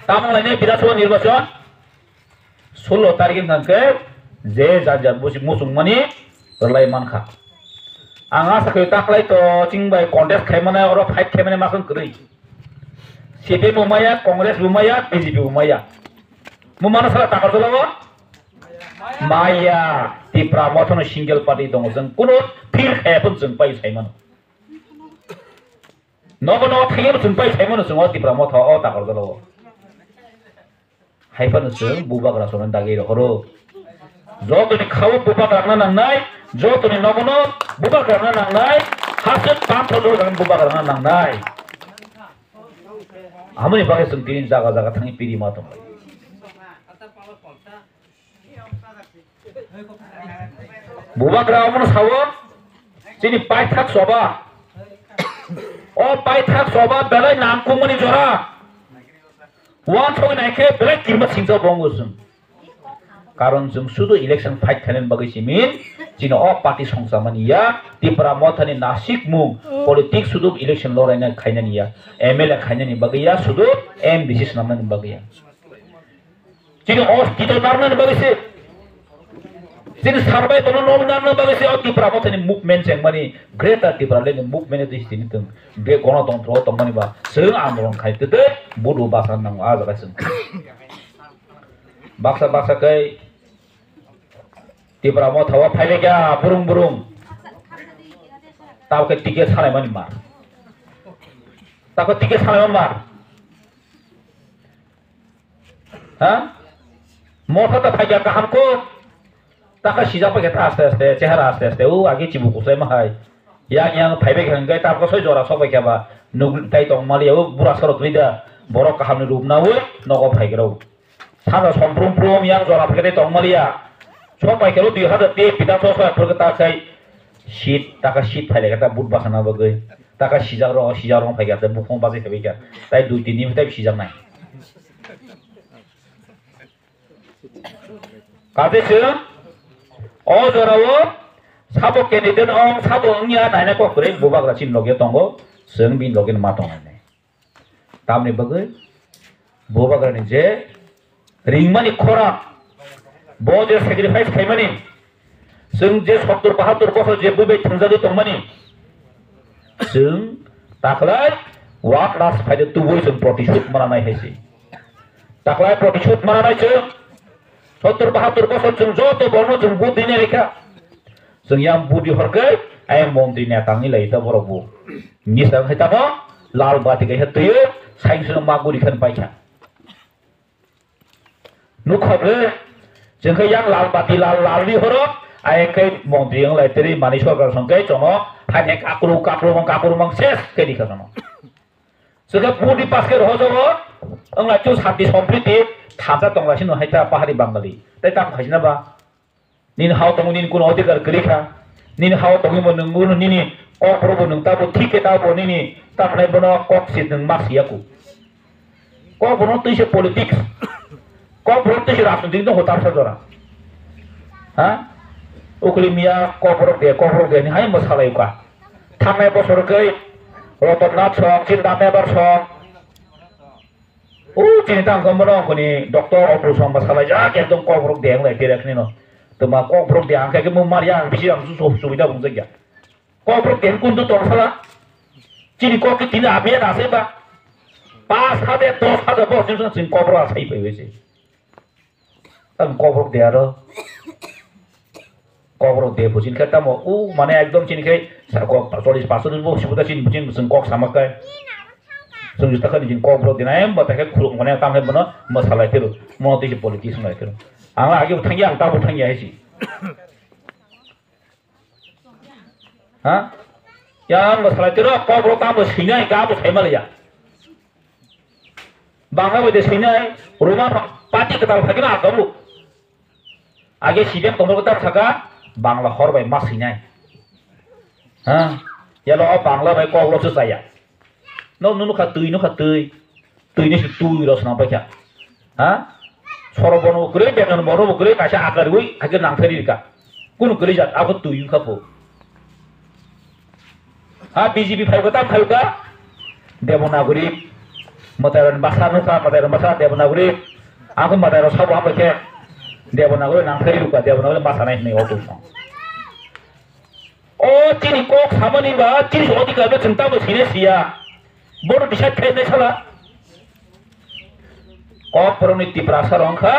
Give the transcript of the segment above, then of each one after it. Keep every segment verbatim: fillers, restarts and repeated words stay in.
Tamo lainai Bidhan Sabha nirbachon sullo tarikh wngkha khe je jar jar busi muchungmani rwlai mankha. Ang asa khe taklai to chwng bai contest khaimani oro fight khaimani masong kwrwi. C P M bo maya, Congress bo maya, B J P bo maya. Mo mano sala takar jolo bo? Maya, Tipra Motha no single party tongo, chwng kuno phil khaya phun chwng pai sai mano. Nogo nogo thangya chwng pai sai mano chwng o Tipra Motha o takar jolo bo. Hai phano chwng bubagra sono dagi rohoro. Jotoni khao bubagra rwna nangnai, jotoni nogono bubagra rwna nangnai, hasik pantho jotoni bubagra rwna nangnai. Amoni bagwi chwng tini jaga jaga thangwi piri ma tong. Bubagra omono sao, chini paithak choba. O paithak choba belai nangkukmani jora. Wansogwi naikhe belai kirima singsa bongo chwng. Karon chwng sudu election fight khainani bagwi simin, chini o party songchamani ya, Tipra Mothani nasikmung, politics sudu election loraina khainani ya, M L A khainani bagwi ya, sudu M D C swnamnani bagwi ya. Chini ostito narnani bagwi se. Chini survival no narnani bagwi se o Tipra Mothani movement chengmani, Greater Tipraland ni movement ni twi sini tong. Be gonotontro tongmani ba chwng andolon khai tete budu basa nango a jaga chwng. Baksa baksa kai Tipra Motha o phai kha burung burung. Tabo khe ticket salaimani ma. Tabo ticket salaimani ma. Ha? Motha ta phai kha kaham ko. Taka sijak pai kha ta aste aste, chehara aste aste. O agi chibu kusai ma hai. Yang yang phai bai kha hwnkhe ta ko soi jora sok bai kha ba. Nuk tai tong mali o bura sorok rida. Borok kaham ni rup na o nogo phai kha rok. Sano somprum prum yang jora phai kha tong mali ya. Sok bai kha rok dui hazar te pita sok sok phai kha ta sai. Seat taka seat phai lai kha ta but basa na bagwi. Taka sijak rok sijak rok phai kha ta bukhong bajai kha bai kha. Tai dui tin din tai sijak nai. Kaje chwng o jorao sabo candidate ong sabo wngya naina kok kwrwi bubagra chini loge tongo, chwng bini loge ma tongo hinwi. Tamni bagwi bubagrani je ringmani khorang, bo je sacrifice khaimani, chwng je sottor bahattor bosor je bubai thwngjagwi tongmani, chwng taklai wak ras phaide tubui chwng protisud mananai hai se. Taklai protisud mananai chwng sottor bahattor bosor chwng joto borno chwng vote rinai rikha. Chwng yang vote rihorkhe ayang montri neta wngwi lai ta borok bo. Misa khai tamo lal bati kaisa twiwi saingsono ma guri khan paikha. Nukha bre, chwng khe yang lal bati lal lal ri horo, ayang khe montri wng lai tiri mani sorkar song khe chono haine kakru kakru mang kakru mang ses khe rikha chono. Chwng khe budi pas khe roho jogo, wng lai chu santi sompriti thamsa tong lai sino hai ta pahari Bangali. Tai tam khaisina ba? Nini hao tongo nini kuno odhikar kwrwi kha. Nini hao tongwi bo nwng uno nini kok borok bo nwng tabo thik khe tabo nini tamhnai bono kok se nwng ma siya ku. Kok borok twi se politics. Kok borok twi se rajnitik no hotar sa jora. Ha? Ukuli miya kok borok de kok borok de ni hai mo salai ka. Thangnai bosor khe Rotonnath song, Chinta Mebar song. O chini tang khe bono kuni doctor operation ba salai jak ekdom kok borok de ang lai khe rek ni no. Tuma kok borok de ang khe mo mar ya ang bisi ang su su subida bung jak ya. Kok borok de kun tu tong sala. Chini kok ki tini abe na se ba. Pas hajar dos hajar bo chini chini kok borok asai pai wese. Tang kok borok de aro. Kok borok de bo chini khe tamo u mane ekdom chini khe sa kok cholish paso bo sibuta chini chini chini kok sama kai. Chwng jota khe nini kok borok dina em bata khe khuluk mane tamo khe bono mwsalai phiro. Mono twi se politics wng lai phiro. Ang age bo thangya ang tabo thangya hai si. Ha? Ya mwsalai phiro kok borok tamo sinai ga bo sai maliya. Bangla bai de sinai Roman party kwtal phai khe na agabu. Age C P M tongmani kwtal saka Bangla hor bai ma sinai. Ha? Yalo o Bangla bai kok lo se chaya. No nunu kha twi no kha twi. Twi ni si twi ro sna pai kha. Ha? Soro bono bo kwrwi, beton bono bo kwrwi, kaisa akar wi, hakhe nang thari rika. Kunu kwrwi jat, abo twi wngkha pho. Ha, B J P phai kha, tam phai kha. Devanagari, Mwtairokni bwsa nukha, mwtairokni bwsa Devanagari. Ang khe mwtairok sabo hambai khe Devanagari nang thai rwkha, Devanagari ma sanai hwnwi o tong. O chini kok samani ba chini odhikar no chwng tamo sine siya. Bono decide khainai sala. Kokborokni Tiprasa rok wngkha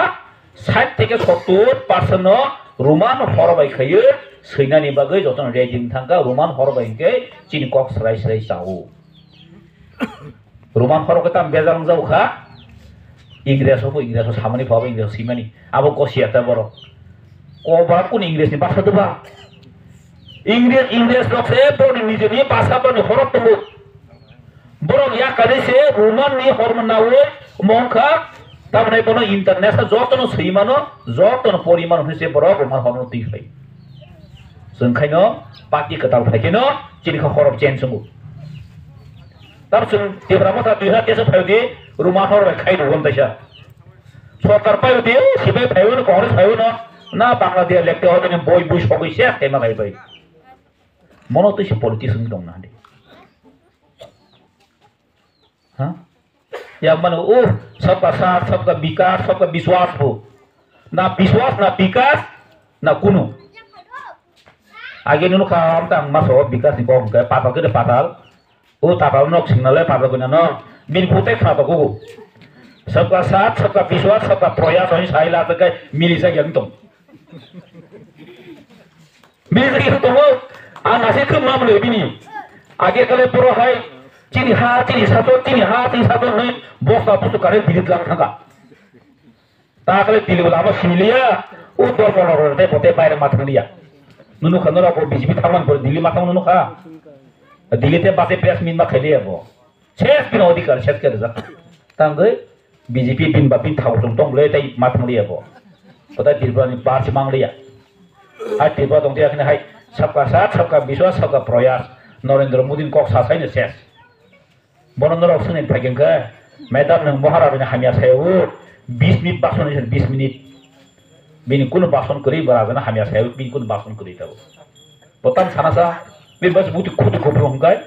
sait theke sottur percent no Roman hor bai khaiwi swinani bagwi jotono ready wng thangkha, Roman hor bai hwnkhe chini kok swrai swrai chao. Roman hor khe tamo bejal wng jago kha. Ingres rok bo Ingres rok samani pha bo Ingres rok swimani. Abo gosiya ta borok. Koba kun Ingres ni basa doba. Ingres, Ingres rok se borok ni nijeni basa borok ni horo tongo. Borok ya kari se Roman ni hor manawi mong kha. Tamni bono international joto no swimano, joto no porimano hwnwi se borok Roman hor no twi phai. Chwng khaino party kwtal phai khaino chini kha hor change wngo. Tar chwng Tipra Motha dui hajar teisa phaio di, Roman hor bai khai rwgwm taisa. Sorkar paio di, sipai phaio no, Congress phaio no, na Bangladesh lekte hodo ni boi boi sogwi ses khaima khai bai. Mono twi se politics wng tong na di. Ha? Yang mano, oh, sabka saath, sabka vikas, sabka biswas bo. Na biswas, na vikas, na kunu. Age nunu kha am tang maso vikas ni kok hwnkhe patal khe patal. O tatal nok singna le pablo guna no. Bini pute khna to kuku. Sabka saath, sabka biswas, sabka proyas, oni sai la kai mili sa yang tong. Mili sa yang tong. Ang nasi khum mam le bini. Age kale poro hai chini ha, chini sato, chini ha, chini sato noi bosta pustu kare bilit lang thangka. Ta kale tili bo lama siliya, o dormo rok rok tei bo tei baire ma thang liya. Nunu kha norok bo B J P thangman pore Delhi ma thang nunu kha. Delhi te base press meet ma khai liya bo. Ses bini odhikar ses khe rijak. Tangwi B J P bin ba bin thao chung tong le tei ma thang liya bo. Bo tei Tripura ni bar se mang liya. Hai Tripura tong tiya khne hai sabka saath, sabka biswas, sabka proyas. Narendra Modi ni kok sa sai no ses. Bono norok swngni phai khe, "Madam, nwng Maharajani hamya sayo, bis minute bason, bis minute." Bini kunu bason kwrwi, bo rajana hamya sayo, bini kunu bason kwrwi tabuk. Bo tam sana sa, bini bas buti khuti kupulung hwnkhe.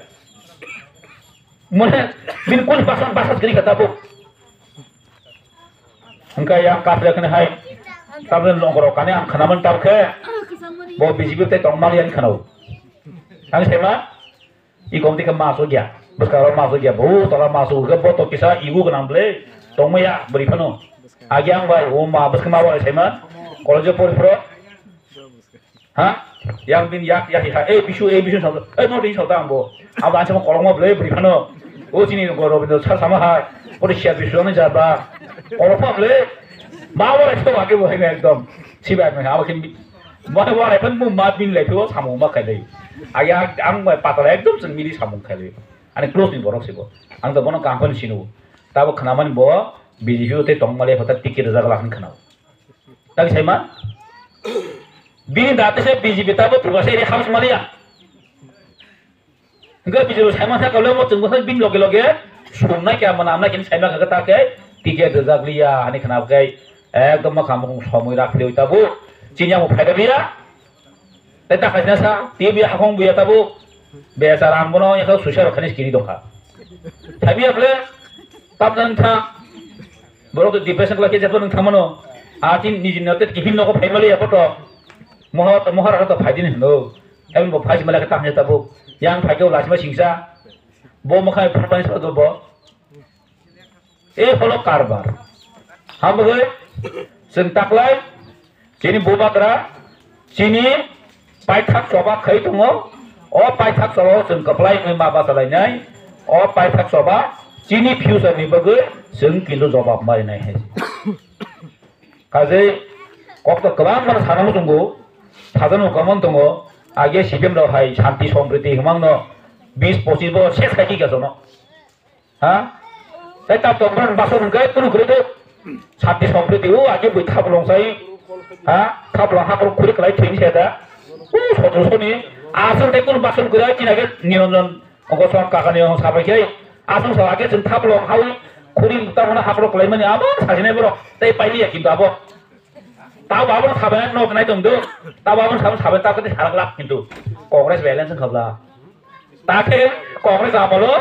Mone, bini kunu bason basa kwrwi kha tabuk. Hwnkhe yang kasle khne hai, tabuk nongkhorok kani ang khnaman tabuk khe, bo B J P tei tongmani yang khnao. Ang sema, I komti khe maso gya. Bwskang ro maso gya. Bo tola maso khe bo to kisa igu gwnang ble. Tongma ya bwrwi phano. Agi ang bai o ma bwskang ma bai saima. College pori phro. Ha? Yang bin yak yak ha. Eh, bisu, eh, bisu sa. Eh, no din sa ta ang bo. Abo ansa ma kolong ma ble bwrwi phano. O chini go Robindra sar sama hai. Pori sia bisu ni jaba. Kolong ma ble. Ma bai to agi bo hai ekdom. Sibai ma abo khin Bo bo rai phan mo ma bin lai pho samung ma khai dai. Aya ang bai patal ekdom chwng mili samung khai dai. Ani close ni borok se bo. Ang to bono kaham phani sino. Tabo khnamani bo B J P tei tongmali phatar ticket rijak la hin khnao. Tang sai ma? Bini date se B J P tabo pura se ri house maliya. Hingke bijolo saimang sa kolemo chwngbo sa bini loge loge sumnai khe amo namnai khe saimang khe ta khe ticket rijak liya hani khna khe ekdom ma khamung somoi rak philiwi tabuk chini amo phaida liya. Tei ta khaisna sa tibi hakong buya tabuk bechara ang bono yakho suisa rok khani kiri dongkha. Sabiya bole tamjani tha borok to depression khlai khe jephru nung thangmano a chini nijini note kifin nogo phaimaliya poto. Mohor, mohor aro to phaidini hino. Eboni bo phai sima lekha tang ya tabuk. Yang phai khe lachima singsa. Bo mokhai phai phai sa bo. E holo karbar. Hambai chwng taklai chini bubagra chini paithak choba khai tongo. O paithak choba chwng kwplai wngwi ma bachalainai. O paithak choba chini future ni bagwi chwng kintu jobab marinai hai. Kajei kok to kwbang mano sana muchungo, sajano kwbang tongo, age C P M rok hai shanti sompriti himang no bis pochis bo ses khai kika jono. Ha? Tai ta tong ban baso hingkai kunu kuri do. Shanti sompriti o age bui thap long sai. Ha? Thap long hakro kuri kalai thini se da. O sotro soni asal te kunu baso kuri ai kina ge Niranjan Ongko sok kakani ong sabai khe aswng sa ake chwng thap long hawi khuri tamo na hakrok khlaimani abo sajinai borok tei pailiya kintu abo tabo abo sabai nok nai tong do tabo abo sabai sabai ta khe sarak lak kintu Congress balance wngkha bla ta khe Congress amolo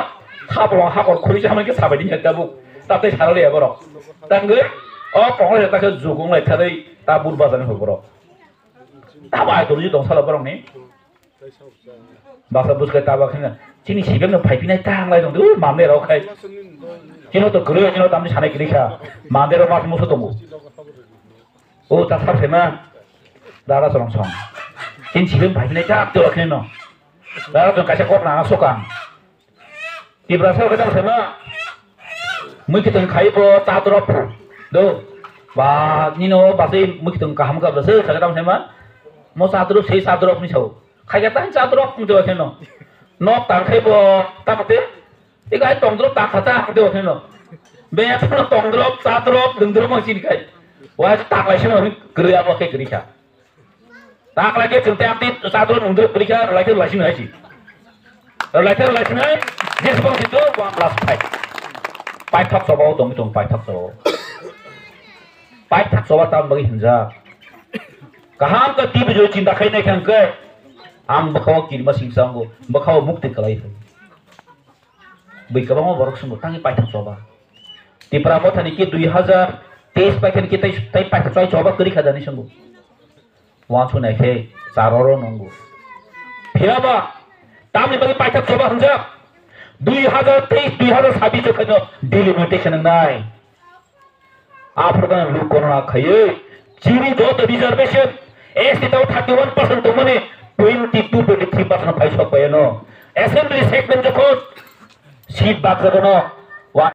Thabolong hakor khuri chamani khe sabai dinya tabuk. Tatai sarali ya borok. Tangwi o Congress ta khe jukung lai tharwi ta bur bajani hoi borok. Tamo ai tongji tong sala borok ni. Basa bus kai taba khina. Chini sibem no phai pinai tang lai tong. U mande rok khai. Chino to kuru chino tamni sanai kiri kha. Mande rok mas musu tongo. O ta sar sema. Dara sorong song. Chini sibem phai pinai ta to khina no. Dara to kaisa kok na sokang. Tiprasa khe tamo sema. Mui khitong khai bo chadrop. Do. Ba nino basai mui khitong kaham ka bwswk sakhe tamo sema. Mo chadrop sei chadrop ni sao. Khai ka tang chadrop ni do kheno. Nok tang khai bo tamo te. Ikai tongdrop tang kha ta de kheno. Be phano tongdrop chadrop dungdrop ma sin khai. Wa tak lai sino ni kriya bo khe kri kha. Takla khe chwng tei amtwi chador nungdrwk kwrwi kha, rwlai khe rwlai sino hai si. Rwlai khe rwlai sino hai, jesbong si to one plus five. Paithak choba o tongwi tong, paithak choba o. Paithak choba tam bagwi hinjak. Kaham khe T V joi chinta khai nai thang khe, ang bwkha o kirima singsa wngo, bwkha o mukti kwlai phai. Bui kwbangma borok swngo, tangwi paithak choba. Tipra Mothani khe dui hazar teis paikha ni khe tei, tei paithak choi choba kwrwi kha dani swngo. Wansuknai khe charoro nungo. Phiyaba tamni bagwi paithak choba hwnjak? Dui hazar teis, dui hazar sabbish o khaino delimitation wngnai. Aphuru gana luk kono na khaiwi chini joto reservation, S T tao thirty one percent tongmani twenty two, twenty three percent phai sok pai ano. Assembly segment jokhon seat bak jagono